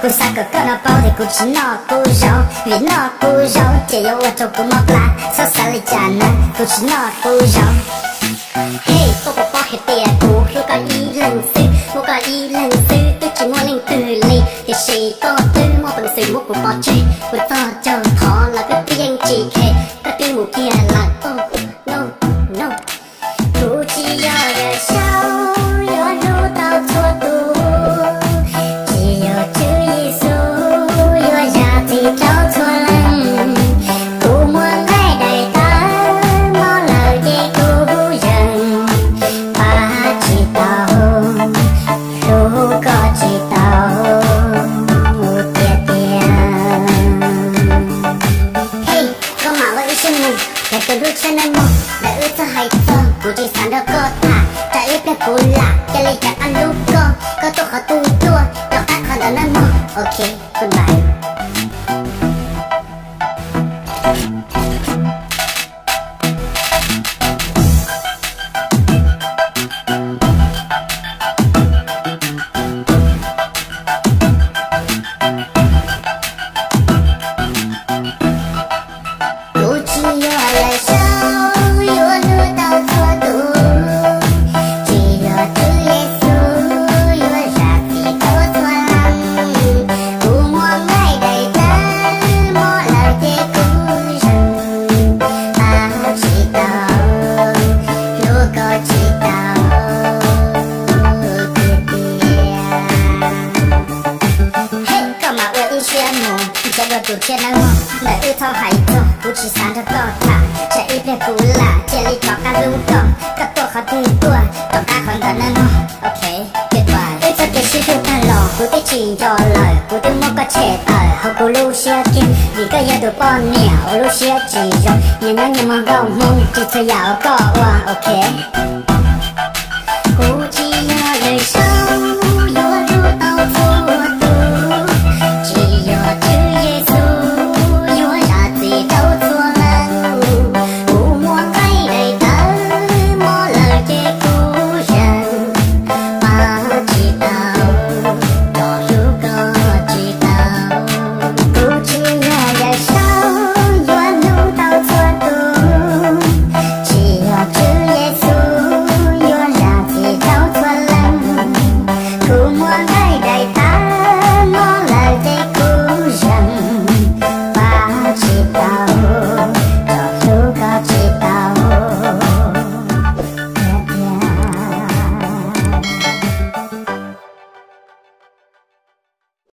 Kuv xav kom koj no paub tias kuv tsis noj qub zaub, vim noj qub zaub ces yuav ua rau kuv mob plab. Txhob xav li cas na, kuv tsis noj qub zaub. Hej, koj puas paub hais tias kuv hlub koj ib leeg xwb, muaj koj ib leeg xwb twb tsis muaj leej twg li, tiam sis koj twb muaj peev xwm muab kuv pov tseg. Kuv txog caug thov los koj twb yeej tsis khe, koj twb mus kiag lawm. Kuv tsis yog Yawm Saub yuav hlub tau txhua tus, tsis yog Tswv Yexus yuav zam txim rau txhua leej. Kuv muaj nqaij daim tawv mob lawm ces kuv zeeg, pab tsis tau, hlub koj tsis tau tiag tiag. Hej, koj mam ua ib siab mus, hais tus hlub tshiab nawb mog, ntawm wb txhob hais txog, kuv tsis xav nrog koj tham, tsam ib pliag kuv lam cia li rov qab hlub koj, koj tuaj qhov twg tuaj, rov qab qhov ntawd nawb mog. Ok, goodbye. Kuv tsis yog Yawm Saub yuav hlub tau txhua tus, tsis yog Tswv Yexus yuav zam txim rau txhua leej. Kuv muaj nqaij daim tawv mob lawm ces kuv zeeg, pab tsis tau, hlub koj tsis tau tiag tiag. Hej, koj mam ua ib siab mus, nrhiav dua tus tshiab nawb mog, ntawm wb txhob hais txog, kuv tsis xav nrog koj tham, tsam ib pliag kuv lam cia li rov qab hlub koj, koj tuaj qhov twg tuaj, rov qab qhov ntawd nawb mog. Ok, goodbye. Wb txoj kev sib hlub tag los kuv twb tsis nco lawm, kuv twb muab koj tshem tawm hauv kuv lub siab kiag, vim koj yog tus poj niam uas lub siab tsis zoo, nyias nyob nyias muaj nkauj Hmoob, tsis txhua yam uas koj ua. Ok.